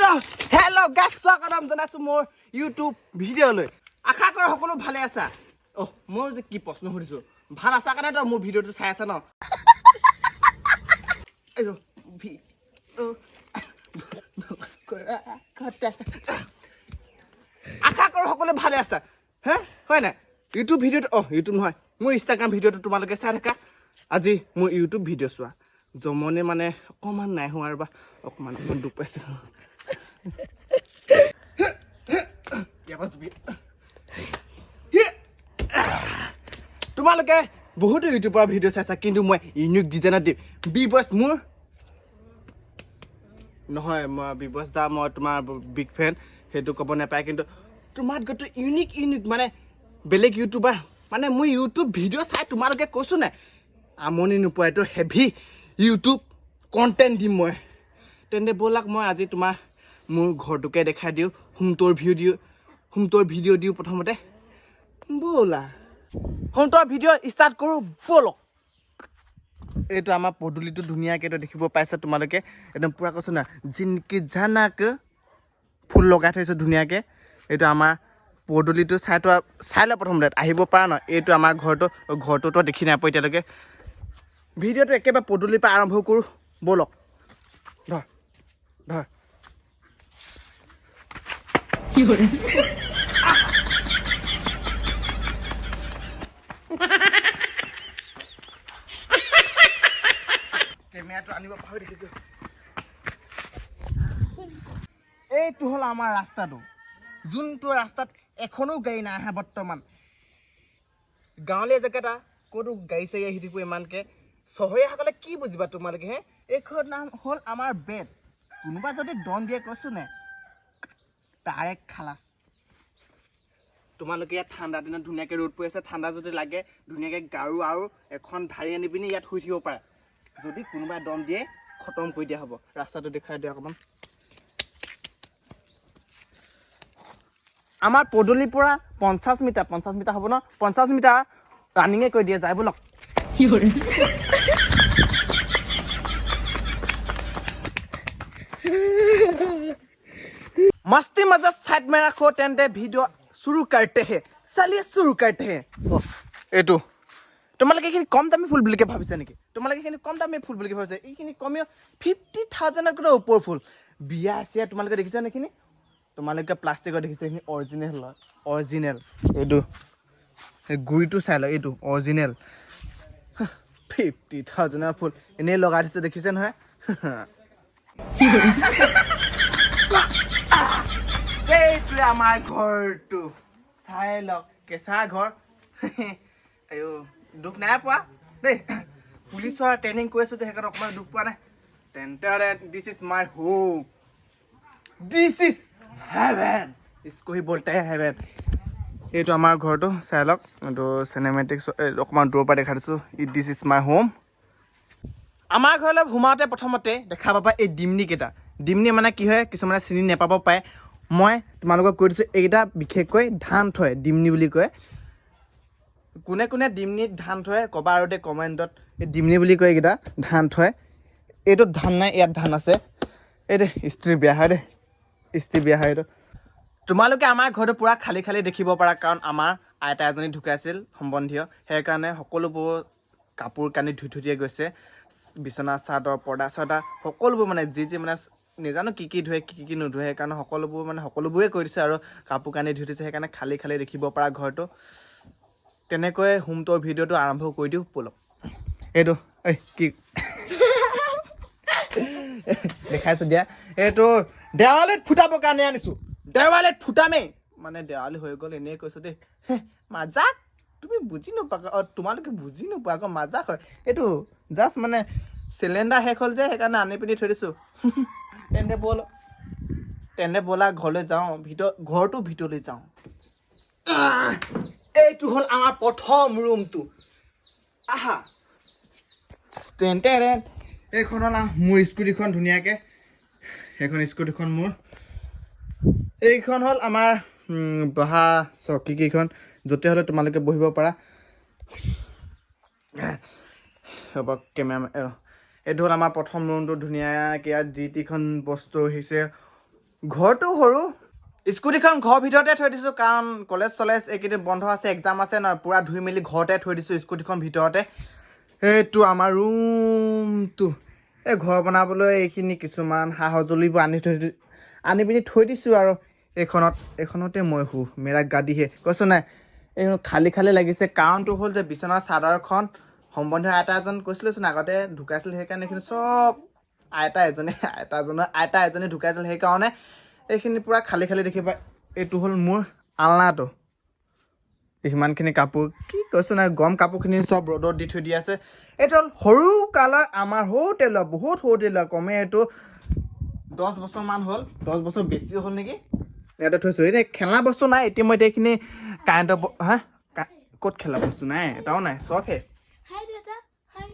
Hello' guys, স্বাগতম জনাইছোঁ মোৰ ইউটিউব ভিডিঅ'লৈ। আশা কৰোঁ সকলো ভালে আছা। অহ, মই যে কি প্ৰশ্ন সুধিছোঁ, ভাল আছা কাৰণে তই মোৰ ভিডিঅ'টো চাই আছা ন? আইঅ, ভিডিঅ' কৰা কথা। আশা কৰোঁ সকলো ভালে আছা। হে, হয় নাই? ইউটিউব ভিডিঅ'টো, অহ, ইউটিউব নহয়, মোৰ ইনষ্টাগ্ৰাম ভিডিঅ'টো তোমালোকে চাই থাকা। আজি মোৰ ইউটিউব ভিডিঅ' চোৱা জমনি, মানে অকণমান নাই হোৱা আৰু বা অকণমান অকণমান দুখ পাইছোঁ। ইয়াৰ পৰা জুবি। তোমালোকে বহুতো ইউটিউবৰ ভিডিঅ' চাইছা, কিন্তু মই ইউনিক ডিজাইনত দিম। বি বছ মোৰ নহয়, মই বিবছ দা, মই তোমাৰ বিগ ফেন, সেইটো ক'ব নাপায়। কিন্তু তোমাত গৈ ইউনিক ইউনিক মানে বেলেগ ইউটিউবাৰ, মানে মোৰ ইউটিউব ভিডিঅ' চাই তোমালোকে কৈছোঁ নাই আমনি নোপোৱা, এইটো হেভি ইউটিউব কণ্টেণ্ট দিম মই। তেন্তে ব'লাক, মই আজি তোমাৰ মোৰ ঘৰটোকে দেখাই দিওঁ, হোম ট'ৰ ভিউ দিওঁ, হোম ট'ৰ ভিডিঅ' দিওঁ প্ৰথমতে। ব'লা, হোম ট'ৰ ভিডিঅ' ষ্টাৰ্ট কৰোঁ ব'লক। এইটো আমাৰ পদূলিটো, ধুনীয়াকৈ এইটো দেখিব পাইছা তোমালোকে। একদম পূৰা কৈছোঁ না, জিনকি ঝানাক ফুল লগাই থৈছোঁ ধুনীয়াকৈ। এইটো আমাৰ পদূলিটো চাই তো চাই লওঁ প্ৰথমতে, আহিব পাৰা ন। এইটো আমাৰ ঘৰটো, ঘৰটোতো দেখি নাই পোৱা এতিয়ালৈকে। ভিডিঅ'টো একেবাৰে পদূলিৰ পৰা আৰম্ভ কৰোঁ ব'লক। ধৰ ধৰ। কেমেৰাটো আনিব পাহৰি দেখিছোঁ। এইটো হ'ল আমাৰ ৰাস্তাটো, যোনটো ৰাস্তাত এখনো গাড়ী নাই আহে বৰ্তমান। গাঁৱলীয়া জেগা এটা, ক'তো গাড়ী চাড়ী আহি থাকিব ইমানকৈ। চহৰীয়াসকলে কি বুজিবা তোমালোকে হে? এইখন নাম হ'ল আমাৰ বেড। কোনোবা যদি দম দিয়ে, কৈছোঁ নে, তাৰে খালাচ। তোমালোকে ইয়াত ঠাণ্ডা দিনত ধুনীয়াকৈ ৰ'দ পৰি আছে, ঠাণ্ডা যদি লাগে ধুনীয়াকৈ গাৰু আৰু এখন ঢাৰি আনি পিনি ইয়াত শুই থাকিব পাৰে। যদি কোনোবাই দম দিয়ে, খতম কৰি দিয়া হ'ব। ৰাস্তাটো দেখুৱাই দিয়া অকণমান। আমাৰ পদূলিৰ পৰা 50 মিটাৰ, 50 মিটাৰ হ'ব ন? 50 মিটাৰ ৰানিঙে কৰি দিয়া যায়। ব'লক। मस्ती मजा साइड में रखो, তেন্তে ভিডিঅ' शुरू करते हैं। चलिए, शुरू करते हैं। এইটো তোমালোকে এইখিনি কম দামী ফুল বুলিকে ভাবিছা নেকি? তোমালোকে এইখিনি কম দামী ফুল বুলিকে ভাবিছা? এইখিনি কমেও 50,000তকৈ ওপৰ ফুল। বিয়া চিয়া তোমালোকে দেখিছা নে এইখিনি? তোমালোকে প্লাষ্টিকত দেখিছা, এইখিনি অৰিজিনেল হয়, অৰিজিনেল। এইটো এই গুৰিটো চাই লওক, এইটো অৰিজিনেল 50,000ৰ ফুল এনেই লগাই দিছে, দেখিছে নহয়? এইটোৱে আমাৰ ঘৰটো, চাই লওক, কেঁচা ঘৰ। আইঅ, দুখ নাই পোৱা দেই। পুলিচৰ ট্ৰেইনিং কৰি আছোঁ যে, সেইকাৰণে অকণমান দুখ পোৱা নাই। তেন্তে this is my home, this is heaven, इसको ही बोलते हैं হেভেন। এইটো আমাৰ ঘৰটো, চাই লওক। এইটো চিনেমেটিক, অকণমান দূৰৰ পৰা দেখাই দিছোঁ। This is my home. আমাৰ ঘৰলৈ সোমাওঁতে প্ৰথমতে দেখা পাবা এই ডিমনি কেইটা। ডিমনি মানে কি হয়, কিছুমানে চিনি নাপাব পাৰে। মই তোমালোকক কৈ দিছোঁ, এইকেইটা বিশেষকৈ ধান থয়, ডিমনি বুলি কয়। কোনে কোনে ডিমনিত ধান থয় ক'বা আৰু দেই কমেণ্টত। এই ডিমনি বুলি কয়, এইকেইটা ধান থয়। এইটোত ধান নাই, ইয়াত ধান আছে। এই দেই, ইস্ত্ৰি বিয়া হয় দেই, ইস্ত্ৰি বিয়া হয় এইটো। তোমালোকে আমাৰ ঘৰটো পূৰা খালী খালী দেখিব পাৰা, কাৰণ আমাৰ আইতা এজনী ঢুকাইছিল সম্বন্ধীয়, সেইকাৰণে সকলোবোৰ কাপোৰ কানি ধুই থৈ দিয়া গৈছে। বিচনা চাদৰ, পৰ্দা চৰ্দা সকলোবোৰ, মানে যি যি, মানে নাজানো কি কি ধুৱে, কি কি নোধোৱে, সেইকাৰণে সকলোবোৰ, মানে সকলোবোৰে কৰি দিছে আৰু কাপোৰ কানি ধুই দিছে, সেইকাৰণে খালী খালী দেখিব পৰা ঘৰটো। তেনেকৈ হোম ট'ৰ ভিডিঅ'টো আৰম্ভ কৰি দিওঁ ব'লক। এইটো, এই কি দেখাইছোঁ দিয়া। এইটো দেৱালীত ফুটাবৰ কাৰণে আনিছোঁ, দেৱালীত ফুটামেই। মানে দেৱালী হৈ গ'ল, এনেই কৈছোঁ দেই, মাজাক তুমি বুজি নোপোৱা। অঁ, তোমালোকে বুজি নোপোৱা আকৌ, মাজাক হয় এইটো। জাষ্ট মানে চিলিণ্ডাৰ শেষ হ'ল যে, সেইকাৰণে আনি পিনি থৈ দিছোঁ। তেন্তে ব'ল, তেন্তে ব'লা ঘৰলৈ যাওঁ, ভিতৰ ঘৰটো ভিতৰলৈ যাওঁ। এইটো হ'ল আমাৰ প্ৰথম ৰুমটো। আহা, তেন্তে এইখন হ'ল মোৰ স্কুটিখন, ধুনীয়াকৈ সেইখন স্কুটিখন মোৰ। এইখন হ'ল আমাৰ বহা চকী কেইখন, য'তে হ'লে তোমালোকে বহিব পাৰা। হ'ব, কেমেৰা। এইটো হ'ল আমাৰ প্ৰথম ৰুমটো। ধুনীয়াকৈ ইয়াত যি টিখন বস্তু আহিছে। ঘৰটো সৰু। স্কুটিখন ঘৰৰ ভিতৰতে থৈ দিছোঁ, কাৰণ কলেজ চলেজ এইকেইদিন বন্ধ আছে, এক্সাম আছে ন, পূৰা ধুই মেলি ঘৰতে থৈ দিছোঁ স্কুটিখন ভিতৰতে। সেইটো আমাৰ ৰুমটো। এই ঘৰ বনাবলৈ এইখিনি কিছুমান সা সঁজুলিবোৰ আনি পিনি থৈ দিছোঁ। আৰু এইখনতে মই শু, मेरा गादी है। কৈছোঁ নাই, এইখন খালী খালী লাগিছে। কাৰণটো হ'ল যে বিচনা চাদৰখন সম্বন্ধীয় আইতা এজন, কৈছিলোঁচোন আগতে, ঢুকাইছিল। সেইকাৰণে এইখিনি চব আইতা এজনে, আইতাজনৰ আইতা এজনী ঢুকাইছিল, সেইকাৰণে এইখিনি পূৰা খালী খালী দেখিবা। এইটো হ'ল মোৰ আলনাটো। সিমানখিনি কাপোৰ কি কৈছোঁ নাই, গৰম কাপোৰখিনি চব ৰ'দত দি থৈ দিয়া আছে। এইটো হ'ল সৰু কালৰ, আমাৰ সৰুতে লোৱা, বহুত সৰুতে লোৱা, কমে এইটো 10 বছৰমান হ'ল, 10 বছৰ বেছি হ'ল নেকি। ইয়াতে থৈছোঁ। এতিয়া খেলনা বস্তু নাই ইতিমধ্যে। এইখিনি কাৰেণ্টৰ হা, ক'ত খেলা বস্তু নাই? এটাও নাই, চব শেষ। হাই দেউতা, হাই।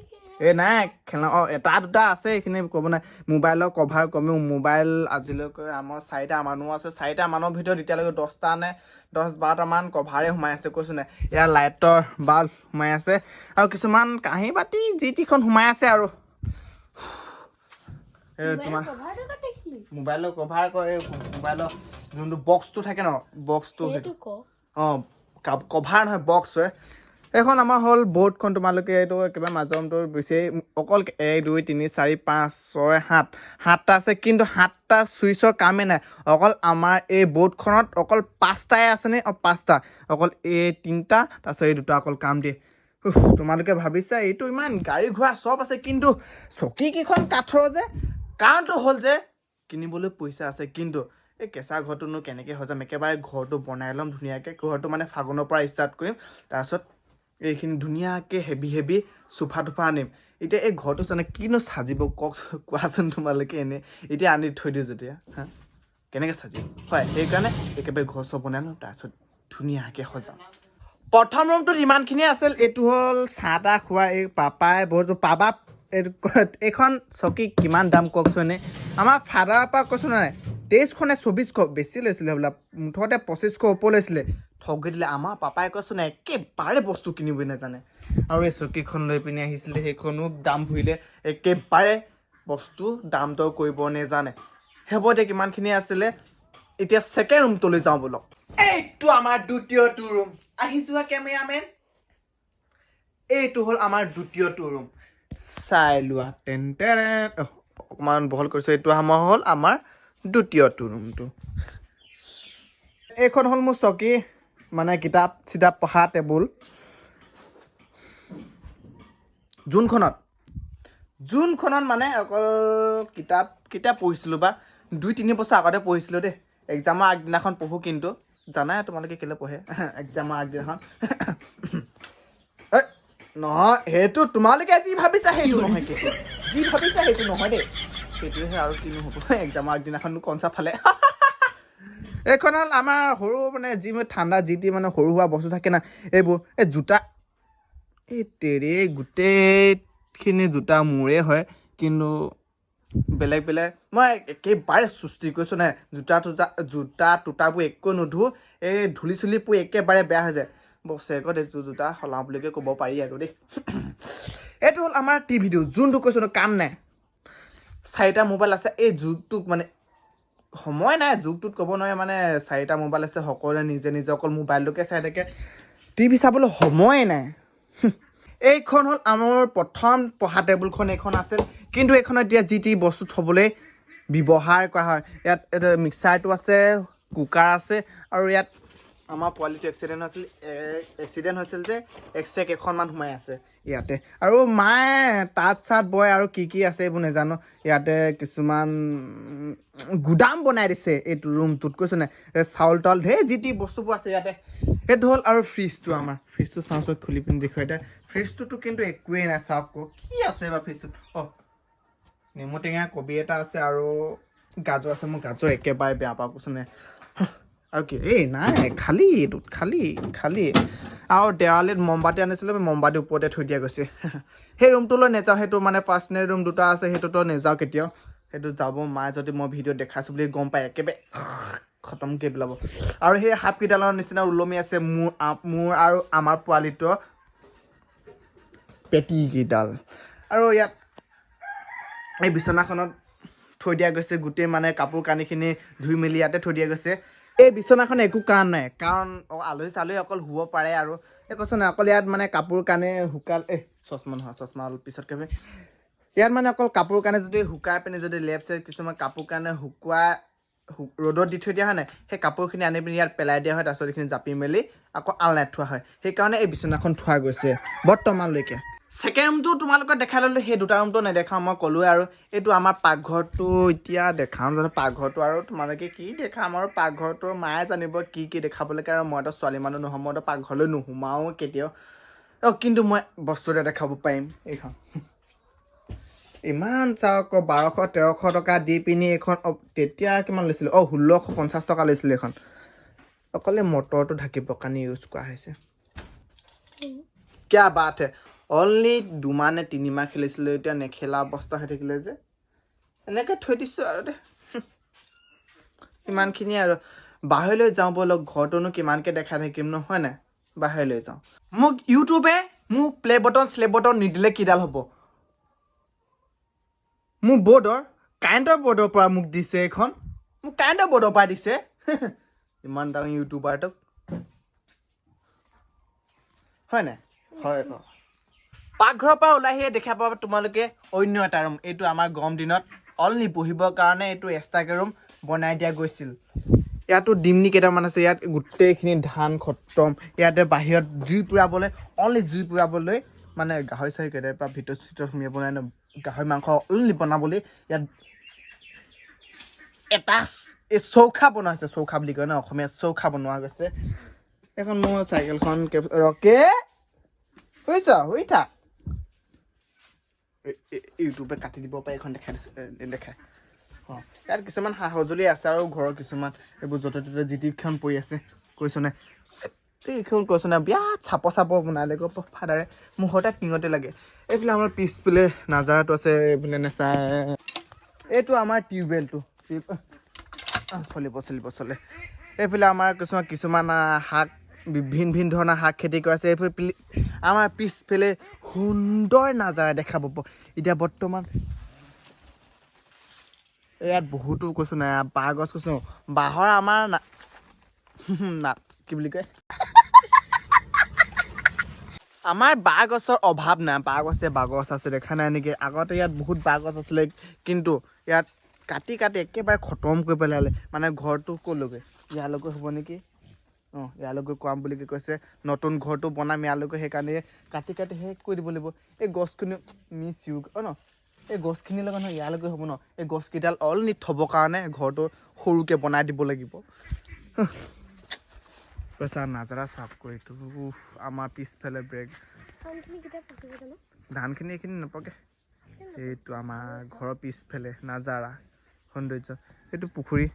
এই নাই খেলনা। অঁ, এটা দুটা আছে, এইখিনি ক'ব নাই। মোবাইলৰ কভাৰ কমেও মোবাইল আজিলৈকে আমাৰ চাৰিটা মানুহ আছে, চাৰিটা মানুহৰ ভিতৰত এতিয়ালৈকে 10টা নে 10-12টামান কভাৰে সোমাই আছে, কৈছোঁ নাই। ইয়াৰ লাইটৰ বাল্ব সোমাই আছে আৰু কিছুমান কাঁহী বাতি যি টিখন সোমাই আছে। আৰু এই তোমাৰ কভাৰটো ক'ত দেখিলি? মোবাইলৰ কভাৰ কয়, এই মোবাইলৰ যোনটো বক্সটো থাকে ন, বক্সটো সেইটো। সেইটো ক। অঁ, কভাৰ নহয়, বক্স হয়। এইখন আমাৰ হ'ল বৰ্ডখন। তোমালোকে এইটো একেবাৰে মাজৰ ৰুমটোৰ বেছি অকল এক, দুই, তিনি, চাৰি, পাঁচ, ছয়, সাত, সাতটা আছে, কিন্তু সাতটা চুইচৰ কামেই নাই। অকল আমাৰ এই বৰ্ডখনত অকল পাঁচটাই আছে নে? অঁ, পাঁচটা। অকল এই তিনিটা, তাৰপিছত এই দুটা অকল কাম দিয়ে। উফ, তোমালোকে ভাবিছা এইটো ইমান গাড়ী ঘোঁৰা চব আছে, কিন্তু চকীকেইখন কাঠৰ যে? কাৰণটো হ'ল যে কিনিবলৈ পইচা আছে, কিন্তু এই কেঁচা ঘৰটোনো কেনেকৈ সজাম? একেবাৰে ঘৰটো বনাই ল'ম ধুনীয়াকৈ। ঘৰটো মানে ফাগুনৰ পৰা ষ্টাৰ্ট কৰিম। তাৰপিছত এইখিনি ধুনীয়াকৈ হেভি হেভি চোফা তোফা আনিম। এতিয়া এই ঘৰটো চানে কিনো সাজিব কওক, কোৱাচোন তোমালোকে? এনেই এতিয়া আনি থৈ দিওঁ যেতিয়া, হা, কেনেকৈ সাজিব হয়? সেইকাৰণে একেবাৰে ঘৰ চৰ বনাই লওঁ, তাৰপিছত ধুনীয়াকৈ সজাম। প্ৰথম ৰুমটোত ইমানখিনিয়ে আছিল। এইটো হ'ল চাহ তাহ খোৱা। এই পাপাই বহুত পাবা। এইখন চকী কিমান দাম কওকচোন এনেই? আমাৰ ফাদাৰৰ পৰা কৈছোঁ নাই, 2300 নে 2400 বেছি লৈছিলে হ'বলা, মুঠতে 2500 ওপৰ লৈছিলে। ঠগি দিলে আমাৰ পাপাই, কৈছোঁ নাই, একেবাৰে বস্তু কিনিবই নাজানে। আৰু এই চকীখন লৈ পিনি আহিছিলে, সেইখনো দাম ভৰিলে। একেবাৰে বস্তু দাম দৰ কৰিব নেজানে। হ'ব এতিয়া, কিমানখিনি আছিলে। এতিয়া ছেকেণ্ড ৰুমটোলৈ যাওঁ ব'লক। এইটো আমাৰ দ্বিতীয়টো ৰুম। আহি যোৱা কেমেৰামেন। এইটো হ'ল আমাৰ দ্বিতীয়টো ৰুম, চাই লোৱা। টেন টেন, অকণমান বহল কৰিছোঁ। এইটো আমাৰ হ'ল আমাৰ দ্বিতীয়টো ৰুমটো। এইখন হ'ল মোৰ চকী, মানে কিতাপ চিতাপ পঢ়া টেবুল, যোনখনত মানে অকল কিতাপ কিতাপ পঢ়িছিলোঁ বা 2-3 বছৰ আগতে পঢ়িছিলোঁ দেই। এক্সামৰ আগদিনাখন পঢ়োঁ, কিন্তু জানাই তোমালোকে কেলৈ পঢ়ে এক্সামৰ আগদিনাখন। এই, নহয়, সেইটো তোমালোকে যি ভাবিছা সেইটো নহয় কেতিয়াও। যি ভাবিছা সেইটো নহয় দেই। সেইটোহে আৰু কিনো হ'ব, এক্সামৰ আগদিনাখননো কনচা ফালে। এইখন হ'ল আমাৰ সৰু মানে যি মানে ঠাণ্ডা যি টি মানে সৰু সুৰা বস্তু থাকে না, এইবোৰ। এই জোতা, এই তেৰে গোটেইখিনি জোতা মোৰে হয়, কিন্তু বেলেগ বেলেগ। মই একেবাৰে চুস্তি কৈছোঁ নাই, জোতা তোতা জোতা তোতাবোৰ একো নুধো। এই ধূলি চুলি পুৰি একেবাৰে বেয়া হৈ যায়। বছৰেকত এযোৰ জোতা সলাওঁ বুলিকে ক'ব পাৰি আৰু দেই। এইটো হ'ল আমাৰ টিভিটো, যোনটো কৈছোঁ ন কাম নাই। চাৰিটা মোবাইল আছে এই যুগটোক, মানে সময় নাই যুগটোত ক'ব নোৱাৰে। মানে চাৰিটা মোবাইল আছে, সকলোৱে নিজে নিজে অকল মোবাইলটোকে চাই থাকে, টিভি চাবলৈ সময়ে নাই। এইখন হ'ল আমাৰ প্ৰথম পঢ়া টেবুলখন, এইখন আছিল, কিন্তু এইখনত এতিয়া যি টি বস্তু থ'বলৈ ব্যৱহাৰ কৰা হয়। ইয়াত এইটো মিক্সাৰটো আছে, কুকাৰ আছে। আৰু ইয়াত আমাৰ পোৱালিটো এক্সিডেণ্ট হৈছিল, এক্সিডেণ্ট হৈছিল যে এক্সৰে কেইখনমান সোমাই আছে ইয়াতে। আৰু মায়ে তাঁত চাত বয় আৰু কি কি আছে এইবোৰ নাজানো। ইয়াতে কিছুমান গুদাম বনাই দিছে এইটো ৰুমটোত, কৈছোঁ নাই, এই চাউল তাউল ঢেৰ যি টি বস্তুবোৰ আছে ইয়াতে। সেইটো হ'ল আৰু ফ্ৰিজটো। আমাৰ ফ্ৰিজটো চাওঁচোন, খুলি পিনি দেখুৱাই। এতিয়া ফ্ৰিজটোতো কিন্তু একোৱেই নাই। চাওক ক কি আছে বা ফ্ৰিজটোত। অঁ, নেমু টেঙা, কবি এটা আছে আৰু গাজৰ আছে। মই গাজৰ একেবাৰে বেয়া পাওঁ, কৈছোঁ নাই। আৰু কি? এই নাই, খালী, এইটোত খালী খালী। আৰু দেৱালীত মমবাতি আনিছিলোঁ, মমবাতি ওপৰতে থৈ দিয়া গৈছে। সেই ৰুমটোলৈ নেযাওঁ, সেইটো মানে পাৰ্চনেল ৰুম দুটা আছে, সেইটোতো নেযাওঁ কেতিয়াও। সেইটো যাব মায়ে যদি মই ভিডিঅ'ত দেখাইছোঁ বুলি গম পায়, একেবাৰে খতমকৈ পেলাব। আৰু সেই সাপকেইডালৰ নিচিনা ওলমি আছে মোৰ আৰু আমাৰ পোৱালিটোৰ পেটিকেইডাল। আৰু ইয়াত এই বিচনাখনত থৈ দিয়া গৈছে। গোটেই মানে কাপোৰ কানিখিনি ধুই মেলি ইয়াতে থৈ দিয়া গৈছে। এই বিচনাখন একো কাৰণ নাই, কাৰণ আলহী চালহী অকল শুব পাৰে আৰু এই কৈছোঁ নাই, অকল ইয়াত মানে কাপোৰ কানি শুকাল। এই চশমা নহয়, চশমা অলপ পিছত কেবে। ইয়াত মানে অকল কাপোৰ কানি যদি শুকাই পিনি, যদি লেপ চেপ কিছুমান কাপোৰ কানি শুকুৱাই ৰ'দত দি থৈ দিয়া হয় নাই, সেই কাপোৰখিনি আনি পিনি ইয়াত পেলাই দিয়া হয়। তাৰপিছত এইখিনি জাপি মেলি আকৌ আলনাত থোৱা হয়। সেইকাৰণে এই বিচনাখন থোৱা গৈছে বৰ্তমানলৈকে। ছেকেণ্ড ৰুমটো তোমালোকক দেখাই ল'লোঁ, সেই দুটা ৰুমটো নেদেখাওঁ মই ক'লোৱে। আৰু এইটো আমাৰ পাকঘৰটো এতিয়া দেখাম জানো? পাকঘৰটো আৰু তোমালোকে কি দেখাম আৰু? পাকঘৰটো মায়ে জানিব কি কি দেখাবলৈকে। আৰু মইতো ছোৱালী মানুহ নহয়, মইতো পাকঘৰলৈ নোসোমাও কেতিয়াও। অঁ, কিন্তু মই বস্তু এটা দেখাব পাৰিম। এইখন ইমান চাওক, 1200 1300 টকা দি পিনি এইখন। তেতিয়া কিমান লৈছিলে? অঁ, 1650 টকা লৈছিলে এইখন। অকলে মটৰটো ঢাকিবৰ কাৰণে ইউজ কৰা হৈছে। क्या बात है! অনলি 2 মাহ নে 3 মাহ খেলিছিলোঁ, এতিয়া নেখেলা অৱস্থা হৈ থাকিলে যে এনেকৈ থৈ দিছোঁ আৰু দে। ইমানখিনিয়ে আৰু। বাহিৰলৈ যাওঁ ব'লক। ঘৰটোনো কিমানকৈ দেখাই থাকিম নহয় নাই? বাহিৰলৈ যাওঁ। মোক ইউটিউবে মোক প্লে বটন শ্লে বটন নিদিলে কিডাল হ'ব? মোৰ বৰ্ডৰ, কাৰেণ্টৰ বৰ্ডৰ পৰা মোক দিছে এইখন। মোক কাৰেণ্টৰ বৰ্ডৰ পৰা দিছে, ইমান ডাঙৰ ইউটিউবাৰটোক, হয় নাই? হয় আকৌ। পাকঘৰৰ পৰা ওলাই আহিয়ে দেখা পাবা তোমালোকে অন্য এটা ৰুম। এইটো আমাৰ গৰম দিনত অনলি বহিবৰ কাৰণে এইটো এক্সট্ৰাকৈ ৰুম বনাই দিয়া গৈছিল। ইয়াতো দিমনি কেইটামান আছে। ইয়াত গোটেইখিনি ধান খতম। ইয়াতে বাহিৰত জুই পুৰাবলৈ, অনলি জুই পুৰাবলৈ, মানে গাহৰি চাহৰি কেতিয়াবা ভিতৰত চিতৰত সোমিয়াব নোৱাৰে ন, গাহৰি মাংস অনলি বনাবলৈ ইয়াত এটা এই চৌখা বনোৱা হৈছে। চৌখা বুলি কয় ন অসমীয়াত? চৌখা বনোৱা গৈছে। এখন মোৰ চাইকেলখন ৰকে শুইছ, শুই থাক। ইউটিউবে কাটি দিব পাৰে। এইখন দেখাই দিছোঁ, দেখাই। অঁ, ইয়াত কিছুমান সা সঁজুলি আছে আৰু ঘৰৰ কিছুমান এইবোৰ য'তে ত'তে যি টিখন পৰি আছে। কৈছোঁ নে এইখন? কৈছোঁ নে, বিৰাট চাপ চাপ বনালে গৈ ফাদাৰে। মোৰ সদায় টিঙতে লাগে। এইফালে আমাৰ পিছফালে নাজাৰাটো আছে, এইফালে নেচাই। এইটো আমাৰ টিউবৱেলটো। চলিব চলিব চলে। এইফালে আমাৰ কিছুমান কিছুমান শাক, ভিন ভিন ধৰণৰ শাক খেতি কৰা আছে। এইফালে আমাৰ পিছফালে সুন্দৰ নাজাৰা দেখা পাব। এতিয়া বৰ্তমান ইয়াত বহুতো কৈছোঁ নাই, বাঁহ গছ কৈছোঁ, বাঁহৰ আমাৰ না কি বুলি কয়, আমাৰ বাঁহ গছৰ অভাৱ নাই। বাঁহ গছে বাঁহ গছ আছে, দেখা নাই নেকি? আগতে ইয়াত বহুত বাঁহ গছ আছিলে, কিন্তু ইয়াত কাটি কাটি একেবাৰে খতম কৰি পেলালে। মানে ঘৰটো ক'লৈকে, ইয়ালৈকে হ'ব নেকি? অঁ, ইয়ালৈকে কৰাম বুলি কৈছে। নতুন ঘৰটো বনাম ইয়ালৈকে, সেইকাৰণে কাটি কাটি শেষ কৰি দিব লাগিব। এই গছখিনি মিছ ইউ। অঁ ন, এই গছখিনিৰ লগত নহয়, ইয়ালৈকে হ'ব ন? এই গছকেইডাল অনলি থ'বৰ কাৰণে ঘৰটো সৰুকৈ বনাই দিব লাগিব। কৈছা নাজাৰা চাফ কৰিতো। উফ, আমাৰ পিছফালে ব্ৰেক। ধানখিনি কেতিয়া পকিব জানো? ধানখিনি এইখিনি নপকে। এইটো আমাৰ ঘৰৰ পিছফালে নাজাৰা সৌন্দৰ্য। এইটো পুখুৰী,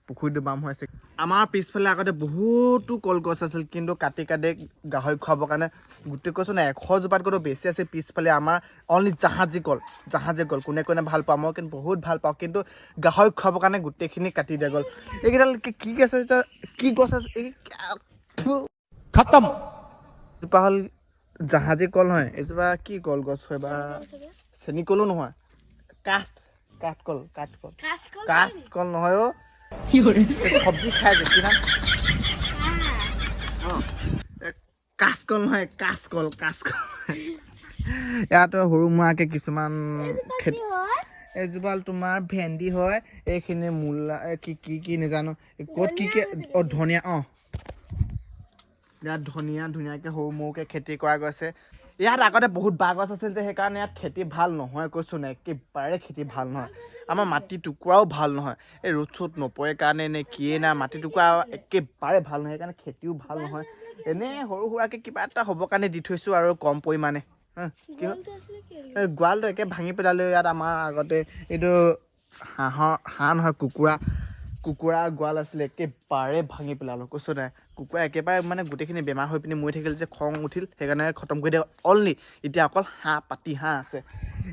পুখুৰীটো বাম হৈ আছে। আমাৰ পিছফালে আগতে বহুতো কলগছ আছিল, কিন্তু কাটি কাটি গাহৰি খুৱাবৰ কাৰণে গোটেই, কৈছোঁ নাই, 100 জোপাতকৈতো বেছি আছে পিছফালে আমাৰ। অনলি জাহাজী কল, জাহাজী কল কোনে কোনে ভাল পাওঁ? মই কিন্তু বহুত ভাল পাওঁ, কিন্তু গাহৰি খুৱাবৰ কাৰণে গোটেইখিনি কাটি দিয়া গ'ল। এইকেইডাল কি গছ আছে? কি গছ আছে এই? खत्म। এজোপা হ'ল জাহাজী কল নহয়, এজোপা কি কলগছ হয় বা? চেনী কলো নহয়, কাঠ কাঠকল, কাঠকল। কাচকল। কাঠকল নহয় অ', এই চব্জি খাই যে, কি নাম? অঁ, এই কাঠকল নহয়, কাচকল, কাচকল। ইয়াত সৰু সুৰাকে কিছুমান খেতি। এইজোপা তোমাৰ ভেন্দি হয়। এইখিনি মূলা, এই কি কি কি নাজানো, এই ক'ত কি কি। অঁ, ধনিয়া। অঁ, ইয়াত ধনিয়া ধুনীয়াকৈ সৰু মৰুকৈ খেতি কৰা গৈছে। ইয়াত আগতে বহুত বাঁহ গছ আছিল যে, সেইকাৰণে ইয়াত খেতি ভাল নহয়। কৈছোঁ নাই, একেবাৰে খেতি ভাল নহয়। আমাৰ মাটি টুকুৰাও ভাল নহয়। এই ৰ'দ চ'দ নপৰে কাৰণে নে কিয়ে না, মাটি টুকুৰা একেবাৰে ভাল নহয়, সেইকাৰণে খেতিও ভাল নহয়। এনেই সৰু সুৰাকৈ কিবা এটা হ'বৰ কাৰণে দি থৈছোঁ আৰু কম পৰিমাণে। হা, কি হ'ল? এই গঁৰালটো একে ভাঙি পেলালে। ইয়াত আমাৰ আগতে এইটো হাঁহৰ, হাঁহ নহয়, কুকুৰা, কুকুৰা গঁৰাল আছিলে, একেবাৰে ভাঙি পেলালোঁ। কৈছোঁ নাই, কুকুৰা একেবাৰে মানে গোটেইখিনি বেমাৰ হৈ পিনি মৰি থাকিল যে, খং উঠিল, সেইকাৰণে খতম কৰি দিয়ে। অনলি এতিয়া অকল হাঁহ, পাতি হাঁহ আছে।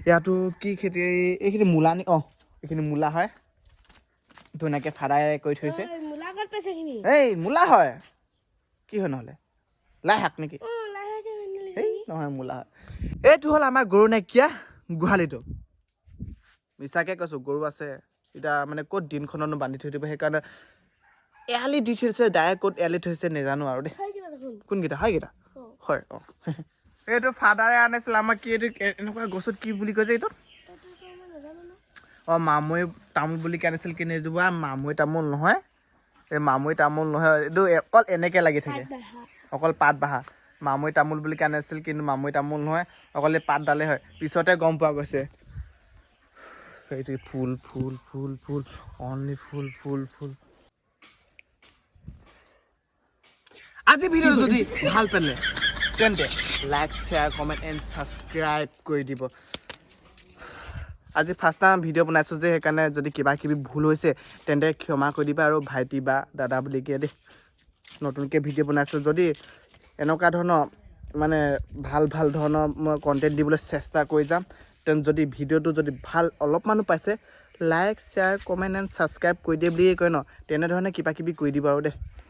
ইয়াতো কি খেতি? এইখিনি মূলা নি? অঁ, এইখিনি মূলা হয়। ধুনীয়াকৈ ফাদাই কৰি থৈছে। মূলা ক'ত পাইছে এইখিনি? এই মূলা হয়, কি হয় নহ'লে? লাই শাক নেকি? অঁ, লাহেকে। এই নহয়, মূলা হয়। এইটো হ'ল আমাৰ গৰু নাইকিয়া গোহালিটো। মিছাকে কৈছোঁ, গৰু আছে। এতিয়া মানে ক'ত দিনখননো বান্ধি থৈ দিব, সেইকাৰণে এৰালি দি থৈছে। ডাইৰেক্ট ক'ত এৰালি থৈছে নেজানো আৰু দেই। খাই কিবা দেখোন। কোনকেইটা হয় কেইটা? অ। হয়, অঁ, এইটো ফাদাৰে আনিছিলে আমাক। কি এইটো এনেকুৱা গছত কি বুলি কয় যে এইটো? এইটোতো মই নাজানো ন। অঁ, মামৈ তামোল বুলি কে আনিছিল, কিন্তু এইটো বা মামৈ তামোল নহয়। এই মামৈ তামোল নহয়, এইটো অকল এনেকে লাগি থাকে। পাত বাঢ়া। অকল পাত বাহা। মামৈ তামোল বুলি কে আনিছিল, কিন্তু মামৈ তামোল নহয়, অকল এই পাতডালেই হয়। পিছতে গম পোৱা গৈছে। সেইটো ফুল ফুল ফুল ফুল, অনলি ফুল ফুল ফুল। আজি ভিডিঅ'টো যদি ভাল পালে, তেন্তে like, share, comment and subscribe কৰি দিব। আজি ফাৰ্ষ্ট টাইম ভিডিঅ' বনাইছোঁ যে, সেইকাৰণে যদি কিবা কিবি ভুল হৈছে, তেন্তে ক্ষমা কৰি দিবা আৰু ভাইটি বা দাদা বুলি কে দেই। নতুনকৈ ভিডিঅ' বনাইছোঁ, যদি এনেকুৱা ধৰণৰ মানে ভাল ভাল ধৰণৰ মই কণ্টেণ্ট দিবলৈ চেষ্টা কৰি যাম। তেন যদি ভিডিঅ'টো যদি ভাল অলপমানো পাইছে, like, share, comment and subscribe কৰি দিয়ে বুলিয়ে কয় ন, তেনেধৰণে কিবা কিবি কৰি দিব আৰু দেই।